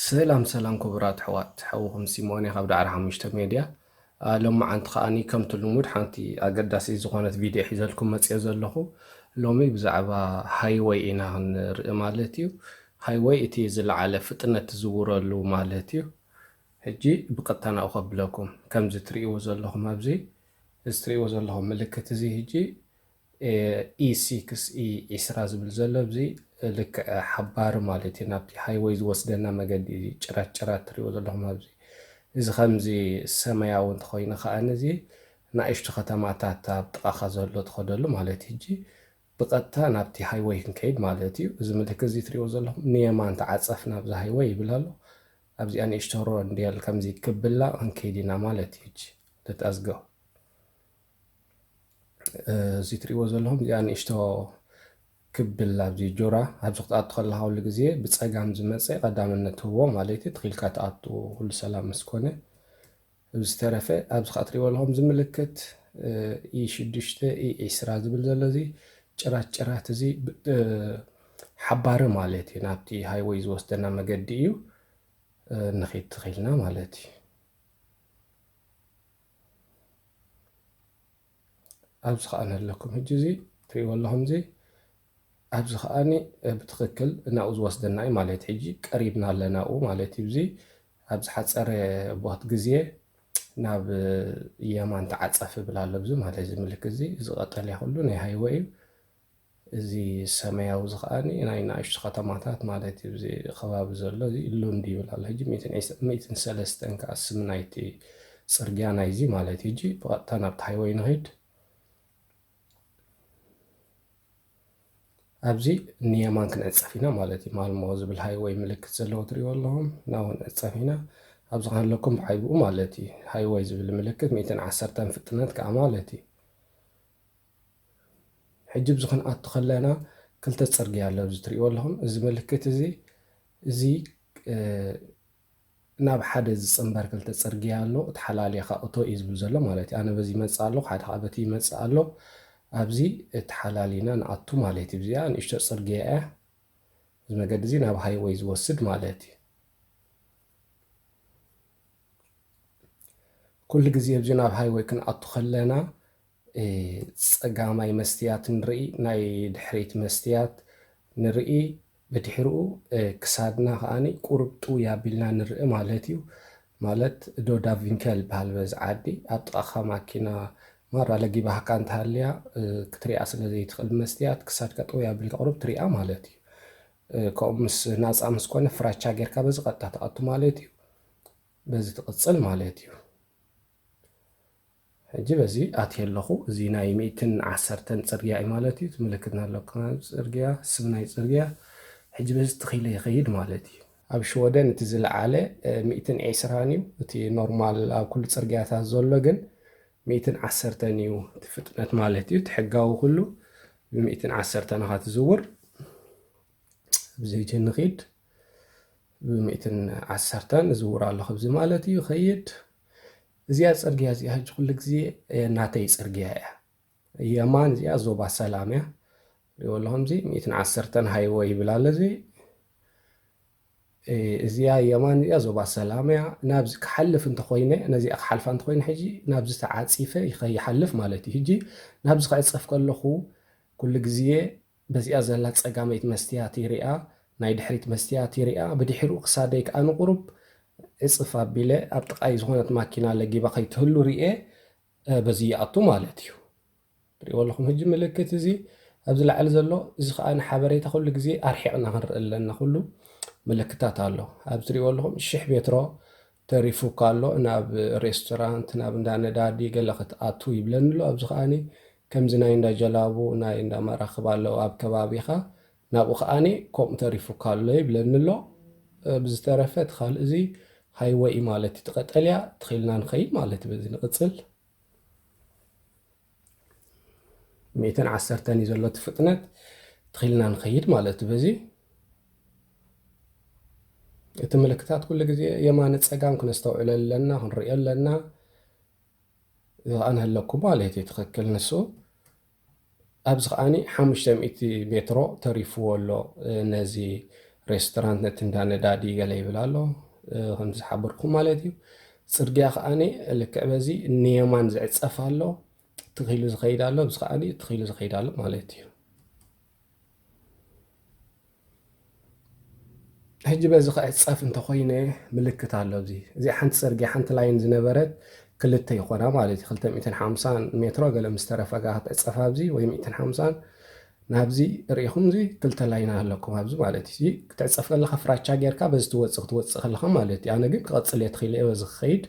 ሰላም ሰላም ክቡራት ኣሕዋት፣ ሓውኹም ሲሞኔ ካብ ዳዕሮ ሓሙሽተ ሜድያ። ሎማዓንቲ ከኣኒ ከምቲ ልሙድ ሓንቲ ኣገዳሲት ዝኾነት ቪድዮ ሒዘልኩም መፅየ ዘለኹ። ሎሚ ብዛዕባ ሃይወይ ኢና ክንርኢ ማለት እዩ። ሃይወይ እቲ ዝለዓለ ፍጥነት ትዝውረሉ ማለት እዩ። ሕጂ ብቐጥታ ናብኡ ከብለኩም። ከምዚ ትርእይዎ ዘለኹም ኣብዚ፣ እዚ ትርእይዎ ዘለኹም ምልክት እዚ ሕጂ ኢ ሲክስ ኢ ዒስራ ዝብል ዘሎ ኣብዚ ልክዕ ሓባሪ ማለት እዩ፣ ናብቲ ሃይወይ ዝወስደና መገዲ እዚ ጭራት ጭራት ትርእይዎ ዘለኹም ኣብዚ። እዚ ከምዚ ሰማያዊ እንተኾይኑ ከኣ እዚ ንኣሽቱ ከተማታት ኣብ ጥቓኻ ዘሎ ትኸደሉ ማለት እዩ። ሕጂ ብቐጥታ ናብቲ ሃይወይ ክንከይድ ማለት እዩ። እዚ ምልክት እዚ ትርእይዎ ዘለኹም ንየማን ተዓጸፍ ናብዚ ሃይወይ ይብል ኣሎ። ኣብዚኣ ንእሽቶ ሮንዴል ከምዚ ክብላ ክንከይድ ኢና ማለት እዩ። ሕጂ let us go። እዚ ትርእይዎ ዘለኹም እዚኣ ንእሽቶ ክብል ኣብዚ ጆራ ኣብዚ ክትኣቱ ከለኻ ኩሉ ግዜ ብጸጋም ዝመጸ ቀዳምነት ትህቦ ማለት እዩ። ትኺልካ ትኣቱ ኩሉ ሰላም ምስ ኮነ። ብዝተረፈ ኣብዚ ከኣ ትርእይዎ ኣለኹም እዚ ምልክት ኢ ሽዱሽተ ኢ ዒስራ ዝብል ዘሎ እዚ ጭራት ጭራት እዚ ሓባሪ ማለት እዩ። ናብቲ ሃይወይ ዝወስደና መገዲ እዩ። ንኺድ ትኺልና ማለት እዩ። ኣብዚ ከኣ ኣለኩም ሕጂ እዚ ትርእይዎ ኣለኹም እዚ ኣብዚ ከኣኒ ብትኽክል ናብኡ ዝወስደና እዩ ማለት ሕጂ ቀሪብና ኣለና ናብኡ ማለት እዩ። እዚ ኣብ ዝሓጸረ ቦት ግዜ ናብ የማን ተዓጸፍ ይብል ኣሎ ኣብዚ ማለት እዚ ምልክት እዚ እዚ ቀጠልያ ኩሉ ናይ ሃይወ እዩ። እዚ ሰማያዊ እዚ ከኣኒ ናይ ንኣሽቱ ከተማታት ማለት እዩ። እዚ ከባቢ ዘሎ እዚ ሉንድ ይብል ኣሎ ሕጂ ሚእትን ሰለስተን ከኣ ስም ናይቲ ጽርግያ ናይዚ ማለት እዩ። ሕጂ ብቐጥታ ናብቲ ሃይወይ ንኺድ። ኣብዚ ንየማን ክንዕጸፍ ኢና ማለት እዩ። ማልሞ ዝብል ሃይወይ ምልክት ዘለዎ ትርእይዎ ኣለኹም ናብኡ ክንዕጸፍ ኢና። ኣብዚ ከሃለኩም ብዓይብኡ ማለት እዩ። ሃይወይ ዝብል ምልክት ሚእትን ዓሰርተን ፍጥነት ከኣ ማለት እዩ። ሕጂ ኣብዚ ክንኣቱ ከለና ክልተ ጽርግያ ኣሎ ኣብዚ ትርእይዎ ኣለኹም። እዚ ምልክት እዚ እዚ ናብ ሓደ ዝጽንበር ክልተ ጽርግያ ኣሎ፣ እቲ ሓላሊ ከኣ እቶ እዩ ዝብል ዘሎ ማለት እዩ። ኣነ በዚ ይመጽእ ኣለኹ፣ ሓደ ከኣ በቲ ይመጽእ ኣሎ። ኣብዚ ተሓላሊና ንኣቱ ማለት እዩ። እዚኣ ንእሽቶ ጽርግያ እያ። እዚ መገዲ እዚ ናብ ሃይወይ ዝወስድ ማለት እዩ። ኩሉ ግዜ ኣብዚ ናብ ሃይወይ ክንኣቱ ከለና ጸጋማይ መስትያት ንርኢ፣ ናይ ድሕሪት መስትያት ንርኢ፣ ብድሕሪኡ ክሳድና ከኣ ቁሩብ ጥውይ ኣቢልና ንርኢ ማለት እዩ። ማለት ዶዳ ቪንከል በሃል በዚ ዓዲ ኣብ ጥቓኻ ማኪና ማራ ለጊባህካ እንተሃልያ ክትሪኣ ስለ ዘይትኽእል ብመስትያት ክሳድካ ጥውይ ኣቢልካ ቁሩብ ትሪኣ ማለት እዩ። ከምኡ ምስ ናፃ ምስ ኮነ ፍራቻ ጌርካ በዚ ቀጥታ ትኣቱ ማለት እዩ። በዚ ትቕፅል ማለት እዩ። ሕጂ በዚ ኣትየ ኣለኹ። እዚ ናይ ሚእትን ዓሰርተን ፅርግያ እዩ ማለት እዩ። እቲ ምልክት ናለካ ፅርግያ፣ ስም ናይ ፅርግያ። ሕጂ በዚ ትኺለ ይኸይድ ማለት እዩ። ኣብ ሽወደን እቲ ዝለዓለ ሚእትን ዒስራን እዩ። እቲ ኖርማል ኣብ ኩሉ ፅርግያታት ዘሎ ግን ሚእትን ዓሰርተን እዩ እቲ ፍጥነት ማለት እዩ። እቲ ሕጋዊ ኩሉ ብሚእትን ዓሰርተን ኢኻ ትዝውር። ኣብዚ ሕጂ ንኺድ። ብሚእትን ዓሰርተን እዝውር ኣለኹ ኣብዚ ማለት እዩ። ኸይድ። እዚኣ ጽርግያ እዚኣ ሕጂ ኩሉ ግዜ ናተይ ጽርግያ እያ። የማን እዚኣ ዞባ ሰላም እያ። ሪኦ ኣለኹም እዚ ሚእትን ዓሰርተን ሃይወይ ይብል ኣሎ እዚ። እዚኣ የማን እዚኣ ዞባ ሰላም እያ። ናብዚ ክሓልፍ እንተኾይነ፣ ነዚኣ ክሓልፋ እንተኾይነ ሕጂ ናብዚ ተዓጺፈ ይኸ-፣ ይሓልፍ ማለት እዩ። ሕጂ ናብዚ ክዕጸፍ ከለኹ ኩሉ ግዜ በዚኣ ዘላ ጸጋመይቲ መስትያት ይሪኣ፣ ናይ ድሕሪት መስትያት ይሪኣ፣ ብድሕሪኡ ክሳደይ ከኣ ንቁሩብ ዕጽፍ ኣቢለ ኣብ ጥቓይ ዝኾነት ማኪና ለጊባ ከይትህሉ ሪኤ፣ እ፣ በዚ ይኣቱ ማለት እዩ። ትሪእዎ ኣለኹም ሕጂ ምልክት እዚ ኣብዚ ላዕሊ ዘሎ፣ እዚ ከኣ ንሓበሬታ ኩሉ ግዜ ኣርሒቕና ክንርኢ ኣለና። ኩሉ ምልክታት ኣሎ። ኣብዚ ትሪእዎ ኣለኹም ሽሕ ሜትሮ ተሪፉካ ኣሎ፣ ናብ ሬስቶራንት፣ ናብ እንዳ ነዳዲ ገለ ክትኣቱ ይብለኒ ኣሎ። ኣብዚ ከኣኒ ከምዚ ናይ እንዳ ጀላቡ፣ ናይ እንዳ መራኽብ ኣለዉ ኣብ ከባቢኻ፣ ናብኡ ከኣኒ ከምኡ ተሪፉካ ኣሎ ይብለኒ ኣሎ። እ፣ ብዝተረፈ እቲ ካልእ እዚ ሃይወይ እዩ ማለት እዩ። እቲ ቀጠልያ ተኺልና ንኸይድ ማለት እዩ። በዚ ንቕጽል። ሚእትን ዓሰርተን እዩ ዘሎ እቲ ፍጥነት። ተኺልና ንኸይድ ማለት እዩ። በዚ እቲ ምልክታት ኩሉ ግዜ የማነ ጸጋም ክነስተውዕሎ ኣለና፣ ክንሪኦ ኣለና። እዚ ከኣ ንህለኩም ማለት እዩ ትኽክል ንሱ። ኣብዚ ከኣኒ ሓሙሽተ ሚእቲ ሜትሮ ተሪፍዎ ኣሎ፣ እ፣ ነዚ ሬስቶራንት ነቲ እንዳ ነዳዲ ገለ ይብል ኣሎ። እ፣ ከምዚ ዝሓበርኩም ማለት እዩ። ጽርግያ ከኣኒ ልክዕ በዚ ንየማን ዝዕጸፍ ኣሎ፣ ትኺሉ ዝኸይድ ኣሎ፣ እዚ ከኣኒ ትኺሉ ዝኸይድ ኣሎ ማለት እዩ። ሕጂ በዚ ክዕጸፍ እንተኾይነ ምልክት ኣሎ። እዚ፣ እዚ ሓንቲ ጽርግያ፣ ሓንቲ ላይን ዝነበረት ክልተ ይኾና ማለት እዩ። ክልተ ሚእትን ሓምሳን ሜትሮ ገለ ምስ ተረፈ ጋር ክትዕጸፍ ኣብዚ፣ ወይ ሚእትን ሓምሳን ናብዚ ርኢኹም፣ እዚ ክልተ ላይን ኣለኩም ኣብዚ ማለት እዩ። እዚ ክትዕጸፍ ከለኻ ፍራቻ ጌርካ በዚ ትወጽእ፣ ክትወጽእ ከለኻ ማለት እዩ። ኣነ ግን ክቐጽል እየ ትኺለ እየ በዚ ክኸይድ።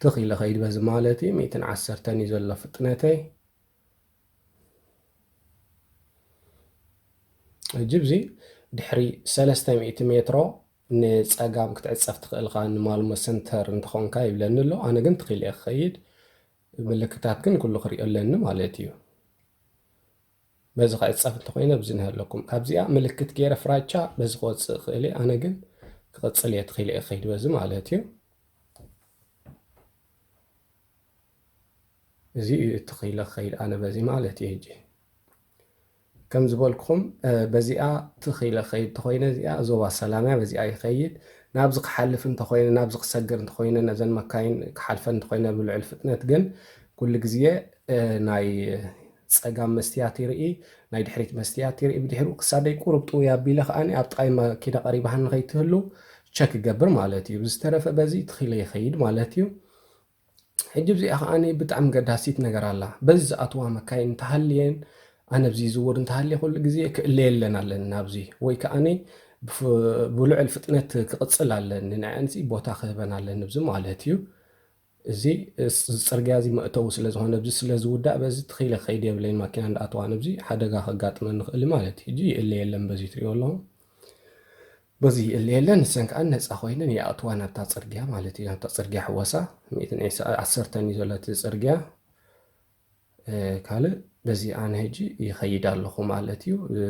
ትኺለ ኸይድ በዚ ማለት እዩ። ሚእትን ዓሰርተን እዩ ዘሎ ፍጥነተይ። ሕጂ እዚ ድሕሪ ሰለስተ ሚእቲ ሜትሮ ንጸጋም ክትዕጸፍ ትኽእል ኢኻ፣ ንማልሞ ሰንተር እንተኾንካ ይብለኒ ኣሎ። ኣነ ግን ትኺለ እየ ክኸይድ። ምልክታት ግን ኩሉ ክሪኦ ኣለኒ ማለት እዩ። በዚ ክዕጸፍ እንተኾይነ ኣብዚ ንሃለኩም። ካብዚኣ ምልክት ገይረ ፍራቻ በዚ ክወጽእ እኽእል እየ። ኣነ ግን ክቕጽል እየ ትኺለ እየ ክኸይድ በዚ ማለት እዩ። እዚ እዩ እቲ ኺለ ክኸይድ ኣነ በዚ ማለት እዩ። ሕጂ ከም ዝበልኩኹም፣ እ፣ በዚኣ ትኺለ ክኸይድ ተኾይነ እዚኣ ዞባ ሰላም እያ፣ በዚኣ ይኸይድ። ናብዚ ክሓልፍ እንተኾይነ፣ ናብዚ ክሰግር እንተኾይነ፣ ነዘን መካይን ክሓልፈን እንተኾይነ ብልዑል ፍጥነት ግን ኩሉ ግዜ፣ እ፣ ናይ ጸጋም መስትያት ይርኢ፣ ናይ ድሕሪት መስትያት ይርኢ። ብድሕሪኡ ክሳደይ ቁሩብ ጥውይ ኣቢለ ከኣኒ ኣብ ጥቓይ መኪና ቀሪባሃኒ ንኸይትህሉ ቸክ ይገብር ማለት እዩ። ብዝተረፈ በዚ ትኺለ ይኸይድ ማለት እዩ። ሕጂ እዚኣ ከኣኒ ብጣዕሚ ገዳሲት ነገር ኣላ። በዚ ዝኣትዋ መካይን እንተሃልየን፣ ኣነ ኣብዚ ይዝውር እንተሃልየ ኩሉ ግዜ ክእለየለን ኣለኒ ናብዚ፣ ወይ ከኣኒ ብፍ-፣ ብልዑል ፍጥነት ክቕጽል ኣለኒ፣ ንዐንዚ ቦታ ክህበን ኣለኒ ኣብዚ ማለት እዩ። እዚ፣ እዚ ጽርግያ እዚ መእተዊ ስለ ዝኾነ፣ ኣብዚ ስለ ዝውዳእ፣ በዚ ትኺለ ክኸይድ የብለይን፣ ማኪና እንዳኣተዋ ንብዚ ሓደጋ ከጋጥመኒ ይኽእል ማለት እዩ። ሕጂ ይእለየለን በዚ ትሪኦ ኣለኹም። በዚ ይእለየለን፣ ንሰን ከኣ ነጻ ኮይነን ይኣትዋ ናብታ ጽርግያ ማለት እዩ። ናብታ ጽርግያ ሕወሳ ሚእትን ዓሰርተን እዩ ዘሎ እቲ ጽርግያ። እ፣ ካልእ በዚ ኣነ ሕጂ ይኸይድ ኣለኹ ማለት እዩ። እ፣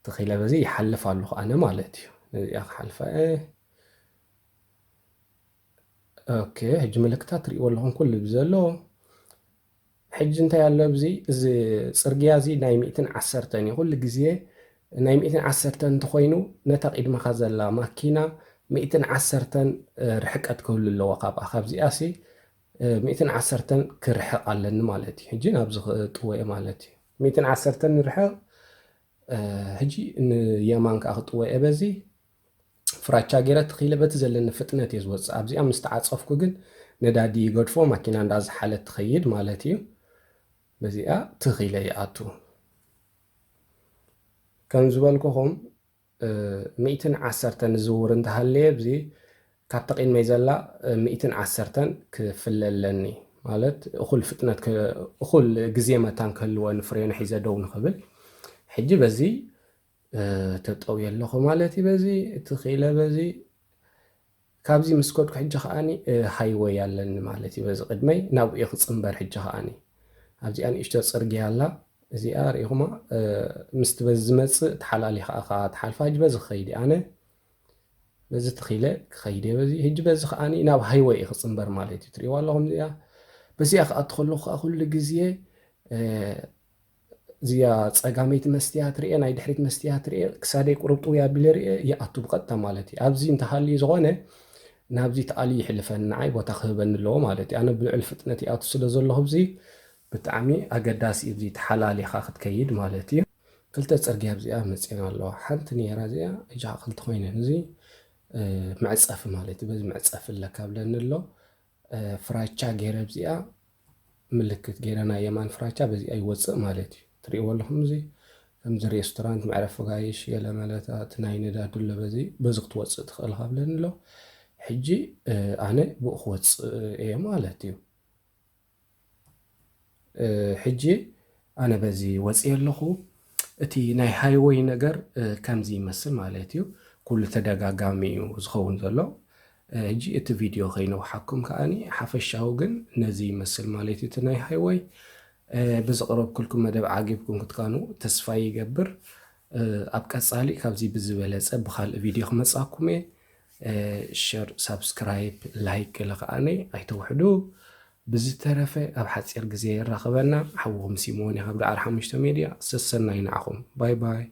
ትኺለ በዚ ይሓልፍ ኣለኹ ኣነ ማለት እዩ። ነዚኣ ክሓልፋ እየ። ኦኬ፣ ሕጂ ምልክታት ትሪእዎ ኣለኹም ኩሉ ብዘሎ። ሕጂ እንታይ ኣሎ ኣብዚ? እዚ ጽርግያ እዚ ናይ ሚእትን ዓሰርተን እዩ። ኩሉ ግዜ ናይ ሚእትን ዓሰርተን እንተኾይኑ፣ ነታ ቅድመኻ ዘላ ማኪና ሚእትን ዓሰርተን ርሕቀት ክህሉ ኣለዎ ካብኣ። ካብዚኣ ሲ፣ ሚእትን ዓሰርተን ክርሕቕ ኣለኒ ማለት እዩ። ሕጂ ናብዚ ክጥወ እየ ማለት እዩ። ሚእትን ዓሰርተን ንርሕቕ፣ ሕጂ ንየማን ከኣ ክጥወ እየ በዚ። ፍራቻ ገይረ ትኺለ በቲ ዘለኒ ፍጥነት እየ ዝወፅእ። ኣብዚኣ ምስ ተዓፀፍኩ ግን ነዳዲ ይገድፎ፣ ማኪና እንዳዝሓለት ትኸይድ ማለት እዩ። በዚኣ ትኺለ ይኣቱ። ከም ዝበልኩኹም፣ እ፣ ሚእትን ዓሰርተን ዝዝውር እንተሃለየ፣ ኣብዚ ካብቲ ቅድመይ ዘላ፣ እ፣ ሚእትን ዓሰርተን ክፍለ ኣለኒ። ማለት እኹል ፍጥነት ክ-፣ እኹል ግዜ መታን ክህልወኒ ፍሬኑ ሒዘ ደው ንኽብል። ሕጂ በዚ እ፣ ተጠውየ ኣለኹ ማለት እዩ። በዚ እቲ ኺለ በዚ ካብዚ ምስ ከድኩ ሕጂ ከኣኒ፣ እ፣ ሃይወይ ኣለኒ ማለት እዩ። በዚ ቅድመይ ናብኡ እየ ክጽንበር ሕጂ ከኣኒ። ኣብዚኣ ንእሽቶ ጽርግያ ኣላ። እዚኣ ርኢኹማ፣ እ፣ ምስቲ በዚ ዝመጽእ ተሓላሊኻ ኢኻ ትሓልፋ። ሕጂ በዚ ክኸይድ እየ ኣነ። በዚ ትኺለ ክኸይድ እየ በዚ። ሕጂ በዚ ከኣኒ ናብ ሃይወይ እየ ክጽንበር ማለት እዩ። ትሪእዋ ኣለኹም እዚኣ። በዚኣ ክኣቱ ከለኹ ከኣ ኩሉ ግዜ፣ እ፣ እዚኣ ጸጋመይቲ መስትያት ርኤ፣ ናይ ድሕሪት መስትያት ርኤ፣ ክሳደይ ቁሩብ ጥውይ ኣቢለ ርኤ፣ ይኣቱ ብቐጥታ ማለት እዩ። ኣብዚ እንተሃልዩ ዝኾነ፣ ናብዚ ተኣልዩ ይሕልፈኒ፣ ንዓይ ቦታ ክህበኒ ኣለዎ ማለት እዩ። ኣነ ብልዑል ፍጥነት ይኣቱ ስለ ዘለኹ፣ ኣብዚ ብጣዕሚ ኣገዳሲ እዩ፣ እዚ ተሓላሊኻ ክትከይድ ማለት እዩ። ክልተ ጽርግያ ኣብዚኣ መጺኤን ኣለዋ። ሓንቲ ነይራ እዚኣ፣ እጃ ክልተ ኮይነን፣ እዚ፣ እ፣ መዕጸፊ ማለት እዩ። በዚ መዕጸፊ ኣለካ ብለኒ ኣሎ። እ፣ ፍራቻ ገይረ ኣብዚኣ ምልክት ገይረ ናይ የማን ፍራቻ በዚኣ ይወፅእ ማለት እዩ። ትሪእዎ ኣለኹም፣ እዚ ከምዚ ሬስቶራንት፣ መዕረፊ ጋይሽ፣ ገለ መለታት ናይ ነዳዲ ኣሎ፣ በዚ፣ በዚ ክትወፅእ ትኽእል ካብለኒ ኣሎ። ሕጂ፣ እ፣ ኣነ ብኡ ክወፅእ እየ ማለት እዩ። እ፣ ሕጂ ኣነ በዚ ወፅየ ኣለኹ። እቲ ናይ ሃይወይ ነገር፣ እ፣ ከምዚ ይመስል ማለት እዩ። ኩሉ ተደጋጋሚ እዩ ዝኸውን ዘሎ። እ፣ ሕጂ እቲ ቪድዮ ከይነውሓኩም ከኣኒ ሓፈሻዊ ግን ነዚ ይመስል ማለት እዩ። እቲ ናይ ሃይወይ፣ እ፣ ብዘቕረብኩልኩም መደብ ዓጊብኩም ክትኮኑ ተስፋ ይገብር። እ፣ ኣብ ቀጻሊ ካብዚ ብዝበለጸ ብኻልእ ቪድዮ ክመጻኩም እየ። እ፣ ሸር፣ ሳብስክራይብ፣ ላይክ ገለ ከኣኒ ኣይተውሕዱ። ብዝተረፈ ኣብ ሓፂር ግዜ የራኽበና። ሓውኹም ሲሞን እየ ካብ ዳዕሮ ሓሙሽተ ሜድያ። ሰሰናይ ንዓኹም። ባይ ባይ።